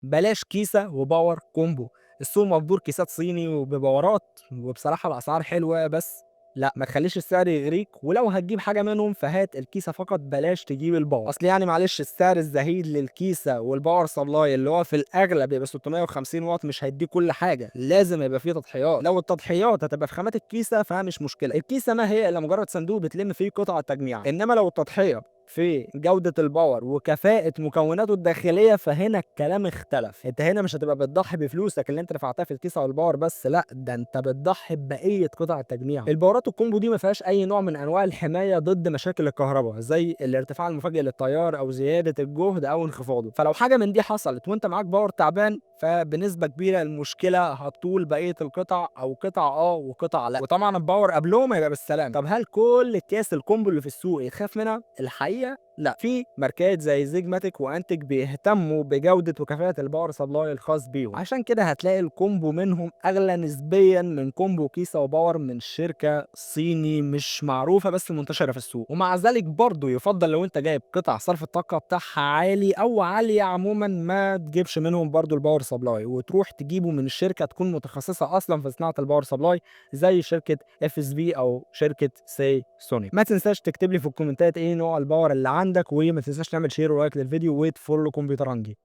بلاش كيسة و power combo. السوق مهدور كيسات صيني وبباورات، وبصراحة الأسعار حلوة، بس لا ما تخليش السعر يغريك. ولو هتجيب حاجة منهم فهات الكيسة فقط، بلاش تجيب ال power. اصل يعني معلش السعر الزهيد للكيسة وال power supply اللي هو في الاغلب يبقى 650 واط مش هيديك كل حاجة، لازم يبقى فيه تضحيات. لو التضحيات هتبقى في خامات الكيسة فمش مشكلة، الكيسة ما هي الا مجرد صندوق بتلم فيه قطع التجميع. انما لو التضحية في جودة ال power وكفاءة مكوناته الداخلية فهنا الكلام اختلف. انت هنا مش هتبقى بتضحي بفلوسك اللي انت دفعتها في الكيسة وال power بس، لا ده انت بتضحي ببقية قطع التجميع. الباورات ال combo دي ما فيهاش اي نوع من انواع الحماية ضد مشاكل الكهرباء زي الارتفاع المفاجئ للتيار او زيادة الجهد او انخفاضه. فلو حاجة من دي حصلت وانت معاك power تعبان فبنسبة كبيرة المشكلة هتطول بقية القطع، او قطع وقطع لا، وطبعا ال power قبلهم هيبقى بالسلامة. طب هل كل اكياس ال combo اللي في السوق يتخاف منها؟ الحقيقة لا، في ماركات زي Xigmatek و Antec بيهتموا بجودة وكفاءة ال power supply الخاص بيهم، عشان كده هتلاقي ال combo منهم اغلى نسبيا من combo كيسة و power من شركة صيني مش معروفة بس منتشرة في السوق. ومع ذلك برضو يفضل لو انت جايب قطع صرف الطاقة بتاعها عالي او عالية عموما ما تجيبش منهم برضو ال power supply، وتروح تجيبه من شركة تكون متخصصة اصلا في صناعة ال power supply زي شركة FSP او شركة Seasonic. ما تنساش تكتب لي في الكومنتات ايه نوع ال power اللي عندك، وما تنساش تعمل share و like للفيديو وت follow كمبيوترنجي.